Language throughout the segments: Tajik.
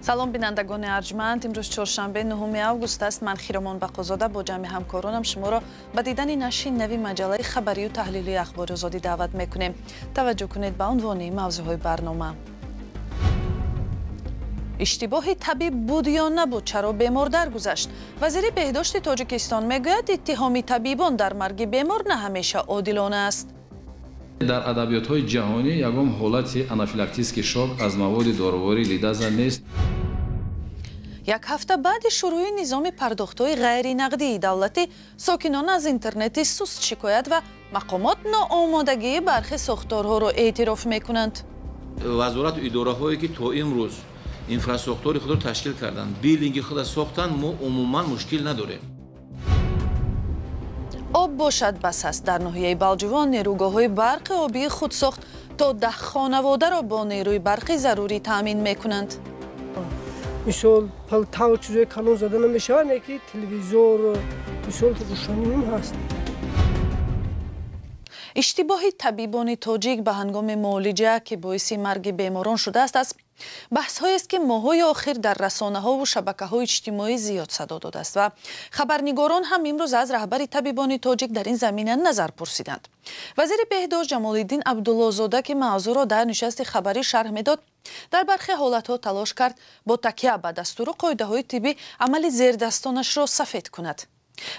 Салом, бинандагони арҷманд. Имрӯз чоршанбе, 9 август аст. Ман Хиромон Бақозода бо ҷамъи ҳамкоронам шуморо ба дидани нашри нави маҷаллаи хабарию таҳлилии Ахбори Озодӣ даъват мекунем. Таваҷҷӯҳ кунед ба унвони мавзӯъҳои барнома. Иштибоҳи табиб буд ё набуд? Чаро бемор даргузашт? Вазири беҳдошти Тоҷикистон мегӯяд, иттиҳоми табибон дар марги бемор на ҳамеша одилона аст. Дар адабиётҳои ҷаҳонӣ ягон ҳолати анафилактический шок аз маводи доруворӣ лидаза нест. Як ҳафта баъди шурӯи низоми пардохтҳои ғайринақдии давлатӣ, сокинон аз интернети суст шикоят ва мақомот ноомодагии бархе сохторҳоро эътироф мекунанд. Вазорату идораҳое, ки то имрӯз инфрасохтори худро ташкил карданд, биллинги худро сохтанд, мо умуман мушкил надорем. Об бошад бас аст. Дар ноҳияи Балҷувон нерӯгоҳҳои барқи обии худсохт то 10 хонаводаро бо нерӯи барқи зарурӣ таъмин мекунанд. Мисол, палтав, чизои калон зада намешавад, не ки телевизор, мисол, рӯшанӣ ҳаст. Иштибоҳи табибони тоҷик ба ҳангоми муолиҷа, ки боиси марги беморон шудааст, аз баҳсҳоест, ки моҳҳои охир дар расонаҳову шабакаҳои иҷтимоӣ зиёд садо додааст ва хабарнигорон ҳам имрӯз аз раҳбари табибони тоҷик дар ин замина назар пурсиданд. Вазири беҳдошт Ҷамолиддин Абдуллозода, ки мавзӯъро дар нишасти хабарӣ шарҳ медод, дар бархе ҳолатҳо талош кард бо такя ба дастуру қоидаҳои тиббӣ амали зердастонашро сафед кунад.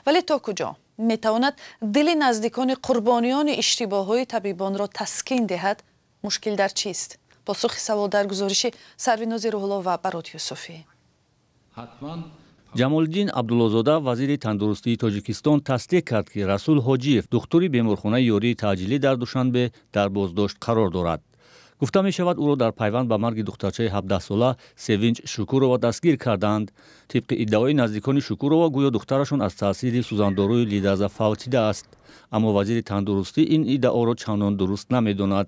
Вале то куҷо метавонад дили наздикони қурбониёни иштибоҳҳои табибонро таскин диҳад? Мушкил дар чист? Посухи савол дар гузориши Сарвинози Рӯҳулло ва Барот Юсуфӣ. Ҷамолиддин Абдуллозода, вазири тандурустии Тоҷикистон, тасдиқ кард, ки Расул Ҳоҷиев, духтури беморхонаи ёрии таъҷилӣ дар Душанбе, дар боздошт қарор дорад. Гуфта мешавад, ӯро дар пайванд ба марги духтарчаи 17-сола Севинҷ Шукурова дастгир карданд. Тибқи иддаои наздикони Шукурова, гӯё духтарашон аз таъсири сӯзандоруи лидаза фавтидааст. Аммо вазири тандурустӣ ин иддаоро чандон дуруст намедонад.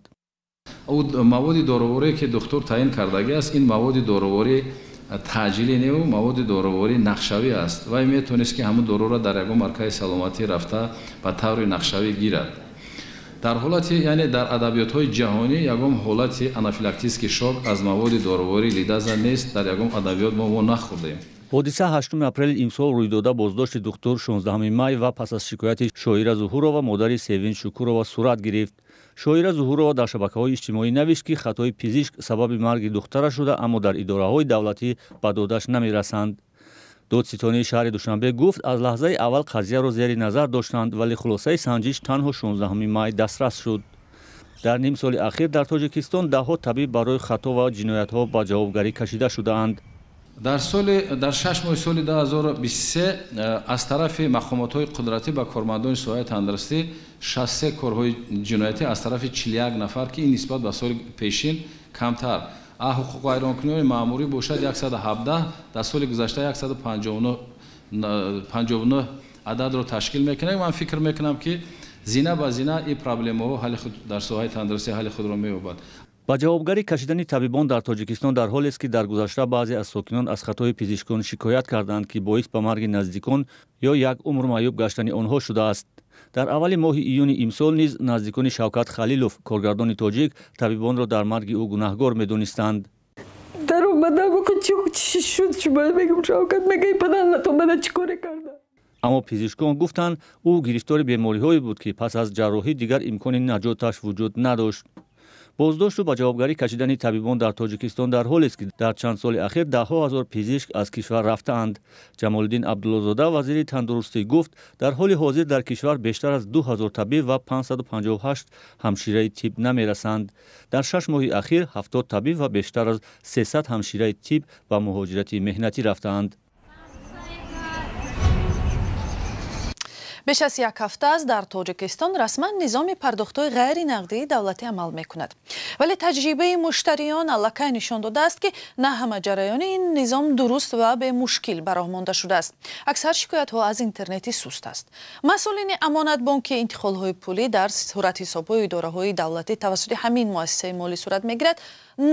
Маводи доруворие, ки духтур таъин кардагӣ аст, ин маводи доруворӣ таъҷилӣ неву маводи доруворӣ нақшавӣ аст. Вай метавонист, ки ҳамун доруро дар ягон маркази саломатӣ рафта ба таври нақшавӣ гирад. Дар ҳолати, яъне дар адабиётҳои ҷаҳонӣ ягон ҳолати анафилактический шок аз маводи доруворӣ лидаза нест. Дар ягон адабиёт мо нахӯрдем. Ҳодиса 8 апрели имсол рӯй дода, боздошти духтур 16 май ва пас аз шикояти Шоира Зуҳурова, модари Севинҷ Шукурова, сурат гирифт. Шоира Зуҳурова дар шабакаҳои иҷтимоӣ навишт, ки хатои пизишк сабаби марги духтара шуда, аммо дар идораҳои давлатӣ ба додаш намерасанд. Додситонии шаҳри Душанбе гуфт, аз лаҳзаи аввал қазияро зери назар доштанд, вале хулосаи санҷиш танҳо 16 май дастрас шуд. Дар ним соли ахир дар Тоҷикистон даҳҳо табиб барои хато ва ҷиноятҳо ба ҷавобгарӣ кашида шудаанд. Дар 6 моҳи соли 2023 аз тарафи мақомотҳои қудратӣ ба кормандони соҳаи тандурустӣ 63 корҳои ҷиноятӣ аз тарафи 41 нафар, ки ин нисбат ба соли пешин камтар. Ҳуқуқвайронкуниҳои маъмурӣ бошад 117, дар соли гузашта 159 ададро ташкил мекунад. Ман фикр мекунам, ки зина ба зина ин проблемаҳо ҳалли худ дар соҳаи тандурустӣ ҳалли худро меёбад. Ба ҷавобгарӣ кашидани табибон дар Тоҷикистон дар ҳолест, ки дар гузашта баъзе аз сокинон аз хатои пизишкон шикоят карданд, ки боис ба марги наздикон ё як умр маъюб гаштани онҳо шудааст. Дар аввали моҳи июни имсол низ наздикони Шавкат Халилов, коргардони тоҷик, табибонро дар марги ӯ гунаҳгор медонистанд. Дар омадам, чӣ шуд, шумо мегум, Шавкат мега, падар мана чӣ коре карда? Аммо пизишкон гуфтанд, ӯ гирифтори бемориҳое буд, ки пас аз ҷарроҳӣ дигар имкони наҷоташ вуҷуд надошт. Боздошту ба ҷавобгарӣ кашидани табибон дар Тоҷикистон дар ҳолест, ки дар чанд соли ахир даҳҳо ҳазор пизишк аз кишвар рафтаанд. Ҷамолиддин Абдуллозода, вазири тандурустӣ, гуфт, дар ҳоли ҳозир дар кишвар бештар аз 2000 табиб ва 558 ҳамшираи тиб намерасанд. Дар 6 моҳи ахир 70 табиб ва бештар аз 300 ҳамшираи тиб ба муҳоҷирати меҳнатӣ рафтаанд. Беш аз як ҳафта аст, дар Тоҷикистон расман низоми пардохтҳои ғайринақдии давлатӣ амал мекунад. Вале таҷрибаи муштариён аллакай нишон додааст, ки на ҳама ҷараёни ин низом дуруст ва бемушкил ба роҳ монда шудааст. Аксар шикоятҳо аз интернети суст аст. Масъулини Амонатбонк, ки интиқолҳои пулӣ дар суратҳисобҳои идораҳои давлатӣ тавассути ҳамин муассисаи молӣ сурат мегирад,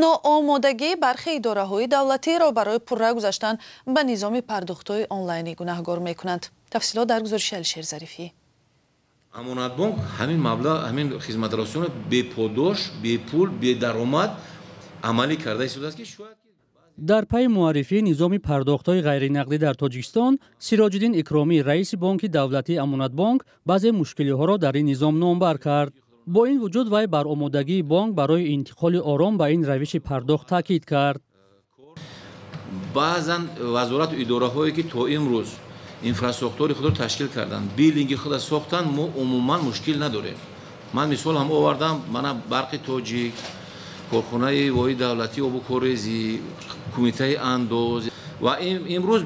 ноомодагии бархе идораҳои давлатиро барои пурра гузаштан ба низоми пардохтҳои онлайнӣ гунаҳгор мекунанд. Тафсилот дар гузориши Алишер Зарифӣ. Амонатбонк ҳамин маблағ, ҳамин хизматрасониро беподош, бепул, бедаромад амалӣ карда истодааст, ки шояд Дар пайи муаррифии низоми пардохтҳои ғайринақдӣ дар Тоҷикистон, Сироҷиддин Икромӣ, раиси бонки давлатии Амонатбонк, баъзе мушкилиҳоро дар ин низом номбар кард. Бо ин вуҷуд вай бар омодагии бонк барои интиқоли ором ба ин равиши пардохт таъкид кард. Баъзан вазорату идораҳое ки то имрӯз инфрасохтори худро ташкил карданд, биллинги худро сохтанд, мо умуман мушкил надорем. Ман мисол ҳам овардам, мана Барқи Тоҷик, корхонаи воҳиди давлатии обу корезӣ, кумитаи андоз, ва имрӯз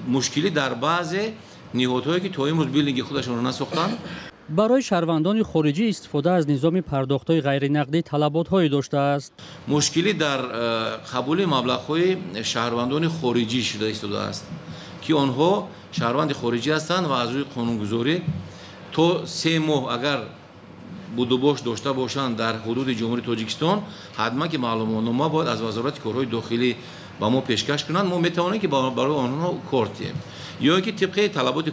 мушкилӣ дар баъзе ниҳодҳое ки то имрӯз биллинги худашонро насохтанд. Барои шаҳрвандони хориҷӣ истифода аз низоми пардохтҳои ғайринақдӣ талаботҳое доштааст. Мушкилӣ дар қабули маблағҳои шаҳрвандони хориҷӣ шуда истодааст, ки онҳо шаҳрванди хориҷӣ ҳастанд ва аз рӯи қонунгузорӣ то 3 моҳ агар будубош дошта бошанд дар ҳудуди Ҷумҳурии Тоҷикистон, ҳатман ки маълумотнома бояд аз Вазорати корҳои дохилӣ ба мо пешкаш кунанд, мо метавонем ки барои онҳо кор диҳем. Ё ин ки тибқи талаботи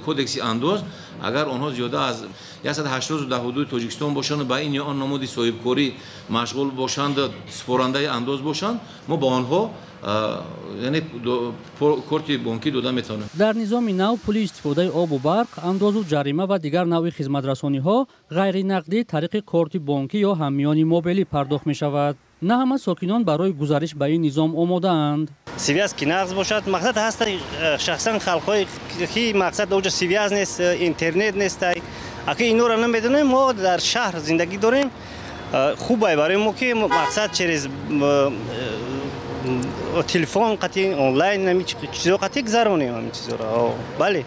кодекси андоз, агар онҳо зиёда аз 180 дар ҳудуди Тоҷикистон бошанд ва ба ин ё он намуди соҳибкорӣ машғул бошанд, супорандаи андоз бошанд, мо ба онҳо яъне корти бонкӣ дода метавонем. Дар низоми нав пули истифодаи обу барқ, андозу ҷарима ва дигар навъи хизматрасониҳо ғайринақдӣ тариқи корти бонкӣ ё ҳаммиёни мобилӣ пардохт мешавад. На ҳама сокинон барои гузариш ба ин низом омодаанд. Связь ки нағз бошад, мақсад ҳаст шахсан халқҳое ки мақсад оҷа связь нест, интернет нест. Аки инора намедонем, мо дар шаҳр зиндагӣ дорем. Хубай барои мо ки мақсад через телефон қатъи онлайн ҳамин чизо қатъи гузаронем ҳамин чизоро. Бале.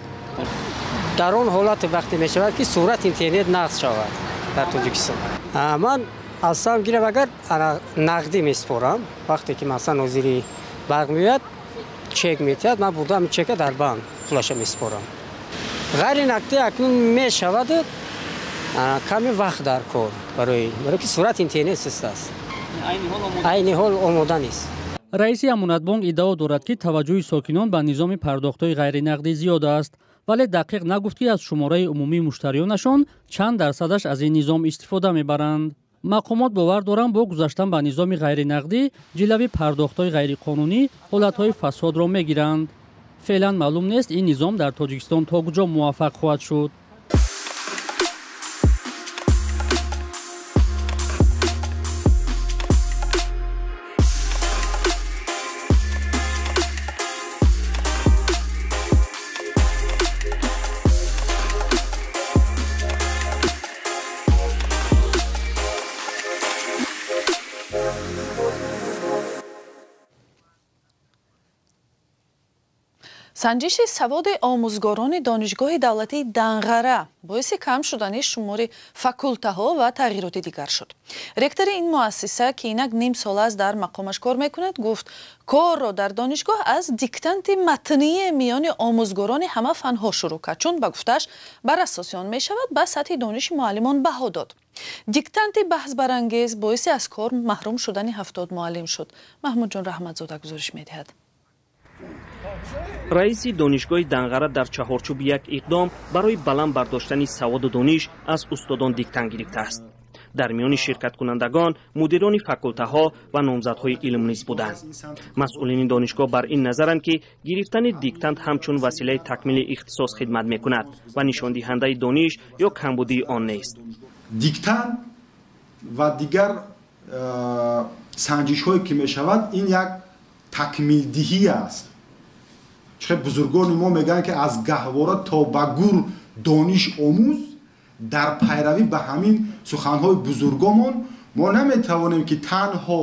Дар он ҳолате вақте мешавад ки сурат интернет нағз шавад дар Тоҷикистон. Ман аслан гирам агар нақдӣ месупорам, вақте ки масалан нозири барқ меояд, чек метиҳад, ман бурда ҳамин чека дар банк пулаша месупорам. Ғайри нақдӣ акнун мешавад каме вақт дар кор барои ки сурат интернет сист аст. Айни ҳол омода нест. Раиси Амонатбонк иддао дорад, ки таваҷҷӯҳи сокинон ба низоми пардохтҳои ғайринақдӣ зиёд аст, вале дақиқ нагуфт, ки аз шумораи умумии муштариёнашон чанд дарсадаш аз ин низом истифода мебаранд. Мақомот бовар доранд, бо гузаштан ба низоми ғайринақдӣ ҷилави пардохтҳои ғайриқонунӣ ҳолатҳои фасодро мегиранд. Феълан маълум нест, ин низом дар Тоҷикистон то куҷо муваффақ хоҳад шуд. Санҷиши саводи омӯзгорони Донишгоҳи давлатии Данғара боиси кам шудани шумори факултаҳо ва тағйироти дигар шуд. Ректори ин муассиса, ки инак ним сол аст дар мақомаш кор мекунад, гуфт корро дар донишгоҳ аз диктанти матнии миёни омӯзгорони ҳама фанҳо шурӯъ кард, чун ба гуфтааш бар асоси он мешавад ба сатҳи дониши муаллимон баҳо дод. Диктанти баҳсбарангез боиси аз кор маҳрум шудани 70 муаллим шуд. Маҳмудҷон Раҳматзода гузориш медиҳад. Раиси Донишгоҳи Данғара дар чаҳорчӯби як иқдом барои баланд бардоштани саводу дониш аз устодон диктант гирифтааст. Дар миёни ширкаткунандагон мудирони факултаҳо ва номзадҳои илм низ буданд. Масъулини донишгоҳ бар ин назаранд, ки гирифтани диктант ҳамчун василаи такмили ихтисос хидмат мекунад ва нишондиҳандаи дониш ё камбудии он нест. Диктант ва дигар санҷишҳое ки мешавад, ин як такмилдиҳӣ аст. Чӣ бузургони мо мегӯянд, ки аз гаҳвора то ба гур дониш омӯз. Дар пайравӣ ба ҳамин суханҳои бузургомон мо наметавонем, ки танҳо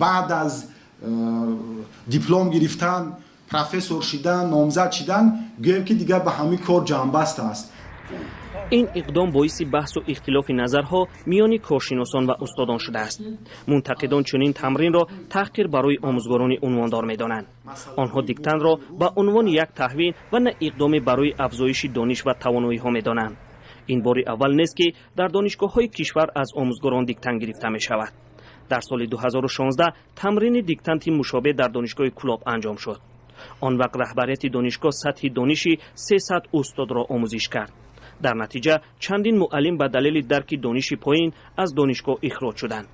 баъд аз диплом гирифтан, профессор шидан, номзад шидан гӯем, ки дигар ба ҳамин кор ҷамъбаст аст. Ин иқдом боиси баҳсу ихтилофи назарҳо миёни коршиносон ва устодон шудааст. Мунтақидон чунин тамринро таҳқир барои омӯзгорони унвондор медонанд. Онҳо диктантро ба унвони як таҳвин ва на иқдоме барои афзоиши дониш ва тавоноиҳо медонанд. Ин бори аввал нест, ки дар донишгоҳҳои кишвар аз омӯзгорон диктант гирифта мешавад. Дар соли 2016 тамрини диктанти мушобеҳ дар донишгоҳи Кӯлоб анҷом шуд. Он вақт раҳбарияти донишгоҳ сатҳи дониши 300 устодро омӯзиш кард. Дар натиҷа чандин муаллим ба далели дарки дониши поин аз донишгоҳ ихроҷ шуданд.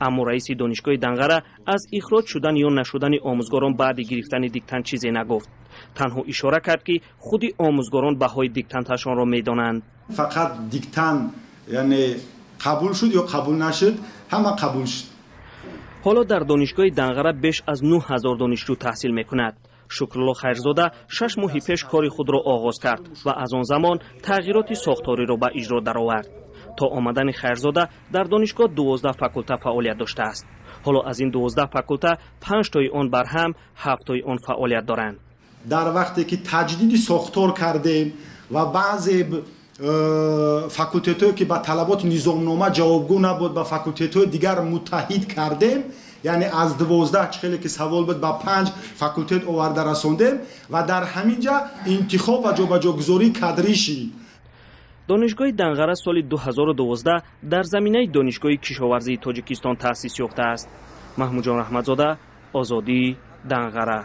Аммо раиси донишгоҳи Данғара аз ихроҷ шудан ё нашудани омӯзгорон баъди гирифтани диктант чизе нагуфт. Танҳо ишора кард, ки худи омӯзгорон баҳои диктанташонро медонанд. Фақат диктант яъне қабул шуд ё қабул нашуд, ҳама қабул шуд. Ҳоло дар донишгоҳи Данғара беш аз 9000 донишҷӯ таҳсил мекунад. Шукрулло Хайрзода 6 моҳи пеш кори худро оғоз кард ва аз он замон тағйироти сохториро ба иҷро даровард. То омадани Хайрзода дар донишгоҳ 12 факулта фаъолият доштааст. Ҳоло аз ин 12 факулта 5 тои он барҳам, 7 тои он фаъолият доранд. Дар вақте ки таҷдиди сохтор кардем ва баъзе факултетҳое ки ба талаботи низомнома ҷавобгӯ набуд, ба факултетҳои дигар муттаҳид кардем, яъне аз 12 хеле ки савол буд ба 5 факултет оварда расондем ва дар ҳамин ҷа интихоб ва ҷобаҷогузории кадрӣ шид. Донишгоҳи Данғара соли 2012 дар заминаи Донишгоҳи кишоварзии Тоҷикистон таъсис ёфтааст. Маҳмудҷон Раҳматзода, Озодӣ, Данғара.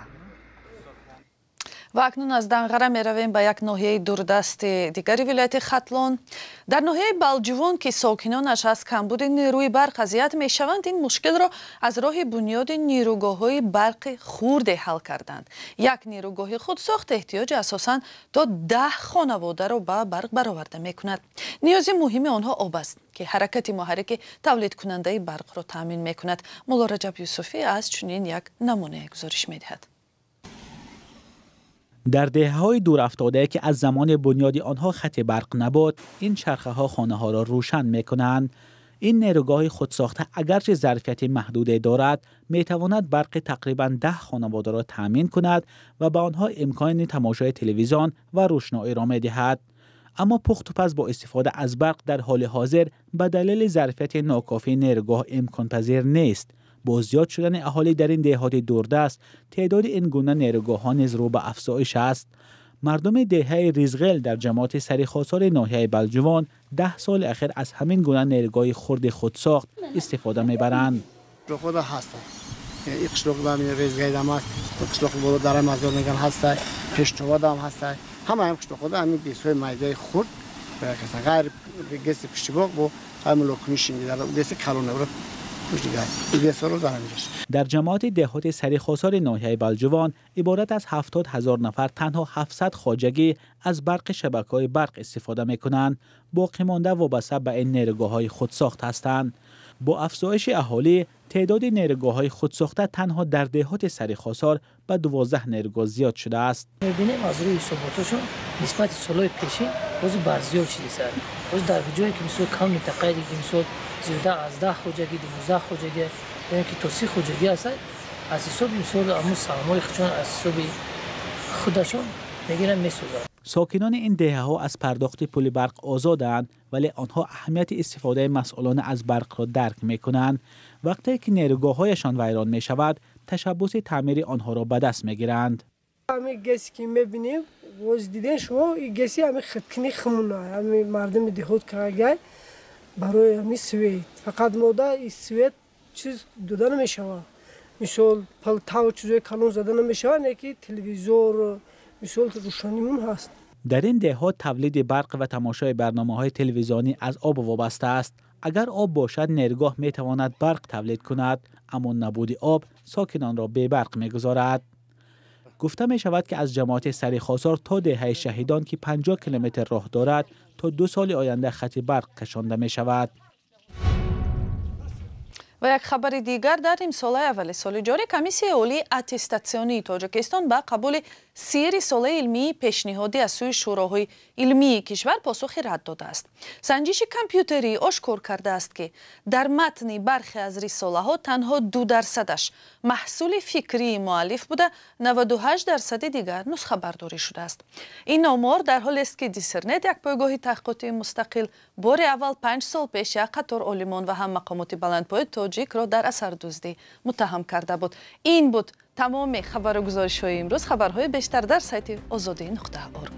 Ва акнун аз Данғара меравем ба як ноҳияи дурдасти дигари вилояти Хатлон. Дар ноҳияи Балҷувон, ки сокинонаш аз камбуди нерӯи барқ азият мешаванд, ин мушкилро аз роҳи бунёди нерӯгоҳҳои барқи хурде ҳал карданд. Як нерӯгоҳи худсохт эҳтиёҷи асосан то 10 хонаводаро ба барқ бароварда мекунад. Ниёзи муҳими онҳо об аст, ки ҳаракати муҳаррики тавлидкунандаи барқро таъмин мекунад. Мулло Раҷаб Юсуфӣ аз чунин як намунае гузориш медиҳад. Дар деҳаҳои дурафтодае, ки аз замони бунёди онҳо хати барқ набуд, ин чархаҳо хонаҳоро рӯшан мекунанд. Ин нерӯгоҳи худсохта агарчи зарфияти маҳдуде дорад, метавонад барқи тақрибан 10 хонаводаро таъмин кунад ва ба онҳо имкони тамошои телевизион ва рӯшноиро медиҳад. Аммо пухтупаз бо истифода аз барқ дар ҳоли ҳозир ба далели зарфияти нокофии нерӯгоҳ имконпазир нест. Бо зиёд шудани аҳолӣ дар ин деҳоти дурдаст, теъдоди ин гуна нерӯгоҳҳо низ рӯ ба афзоиш аст. Мардуми деҳаи Ризғел дар ҷамоати Сарихосори ноҳияи Балҷувон 10 соли ахир аз ҳамин гуна нерӯгоҳи хурди худсохт истифода мебаранд. Дар ҷамоати деҳоти Сарихосори ноҳияи Балҷувон иборат аз 70,000 нафар танҳо 700 хоҷагӣ аз барқи шабакаҳои барқ истифода мекунанд. Боқимонда вобаста ба ин нерӯгоҳҳои худсохт ҳастанд. Бо афзоиши аҳолӣ теъдоди нерӯгоҳҳои худсохта танҳо дар деҳоти Сарихосор ба 12 нерӯгоҳ зиёд шудааст. Мебинем аз рӯи ҳисоботашон нисбати солҳои пешин боз барзиёд шудааст. Боз дар ҷое ки мисол кам минтақае ки мисол зиёда аз 10 хоҷагӣ, 12 хоҷагӣ ё ин ки то 30 хоҷагӣ аст, аз ҳисоби мисол ҳамун саҳмҳои худшон аз ҳисоби худашон мегиранд, месозанд. Сокинони ин деҳаҳо аз пардохти пули барқ озоданд, вале онҳо аҳамияти истифодаи масъулона аз барқро дарк мекунанд. Вақте ки нерӯгоҳҳояшон вайрон мешавад, ташаббуси таъмири онҳоро ба даст мегиранд. Ҳамин гесе ки мебинем, боз дидем шумо, ин геси ҳамин хиткини хумона, ҳамин мардуми деҳот каргай барои ҳамин свет. Фақат мода ин свет чиз дода намешавад. Мисол палтав чизои калон зада намешавад, не ки телевизор, мисол рӯшанимон ҳаст. Дар ин деҳот тавлиди барқ ва тамошои барномаҳои телевизионӣ аз об вобаста аст. Агар об бошад, нерӯгоҳ метавонад барқ тавлид кунад, аммо набуди об сокинонро бебарқ мегузорад. Гуфта мешавад, ки аз ҷамоати Сарихосор то деҳаи Шаҳидон, ки 50 километр роҳ дорад, то 2 соли оянда хати барқ кашонда мешавад. Ва як хабари дигар: дар нимсолаи аввали соли ҷорӣ Комиссияи олии аттестатсионии Тоҷикистон ба қабули 30 рисолаи илмии пешниҳодӣ аз сӯи шӯроҳои илмии кишвар посухи рад додааст. Санҷиши компютерӣ ошкор кардааст, ки дар матни бархе аз рисолаҳо танҳо 2%-аш маҳсули фикрии муаллиф буда, 98%-и дигар нусхабардорӣ шудааст. Ин омор дар ҳолест, ки Диссернет, як пойгоҳи таҳқиқотии мустақил, бори аввал 5 сол пеш як қатор олимон ва ҳам мақомоти баландпояи тоҷикро дар асардуздӣ муттаҳам карда буд. Ин буд тамоми хабару гузоришҳои имрӯз. Хабарҳои бештар дар сайти озодӣ.орг.